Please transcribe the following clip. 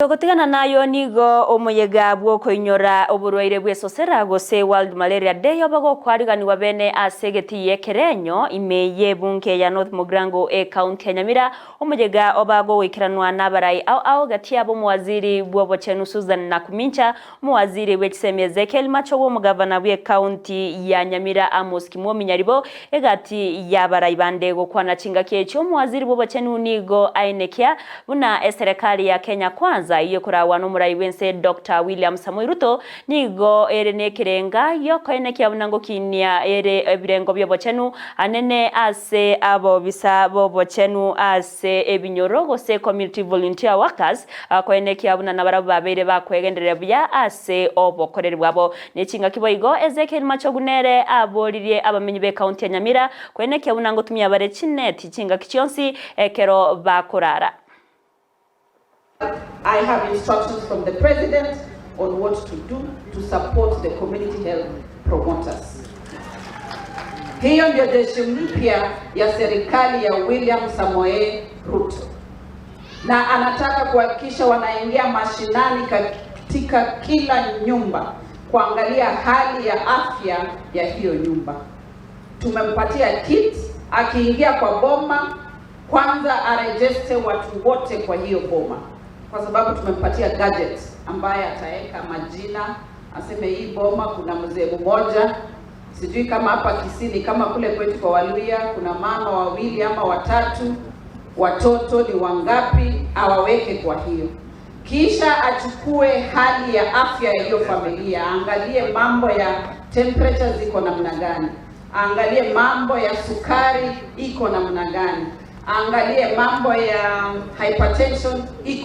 Togotigana nayo nigo omoyega bwokoinyora oborwaire bw'esosera gose World Malaria Day obe gokwariganigwa bene ase egetiyi ekerenyo ime y'ebunge ya North Mugirango ecounty ya Nyamira. Omoyega oba gogoikeranwa n'abarai ao ao gati yabo omowaziri bw'obochenu Susan Nakumincha, omowaziri bw'echisemi Ezekiel Machogu, omogavana bw'ecounty ya Nyamira Amos Kimwomi Nyaribo egati y'abarai bande. Gokwana chingaki echio omowaziri bw'obochenu nigo aenekia buna eserekari ya Kenya Kwanza eyio ekoragwa n'omorai bw'ense Doctor William Samoei Ruto nigo ere nekerenga giokoenekia buna ngokinia ere ebirengo bi'obochenu anene ase abobisa b'obochenu ase ebinyoro gose community volunteer workers koenekia buna nabarabwo babeire bakwegendereria buya ase obokoreri bwabo. Nechingaki boigo Ezekiel Machogu nere aboririe abamenyi b'ecounty ya Nyamira koenekia buna ngotumia bare chineti chingaki chionsi ekero bakorara. I have instructions from the president on what to do to support the community health promoters. Hiyo ndio jeshi mpya ya serikali ya William Samoei Ruto, na anataka kuhakikisha wanaingia mashinani katika kila nyumba kuangalia hali ya afya ya hiyo nyumba. Tumempatia kit, akiingia kwa boma kwanza aregister watu wote kwa hiyo boma, kwa sababu tumempatia gadget ambaye ataweka majina, aseme hii boma kuna mzee mmoja, sijui kama hapa Kisii, kama kule kwetu kwa Waluya kuna mama wawili ama watatu, watoto ni wangapi, awaweke kwa hiyo. Kisha achukue hali ya afya ya hiyo familia, aangalie mambo ya temperature ziko namna gani, aangalie mambo ya sukari iko namna gani, aangalie mambo ya hypertension iko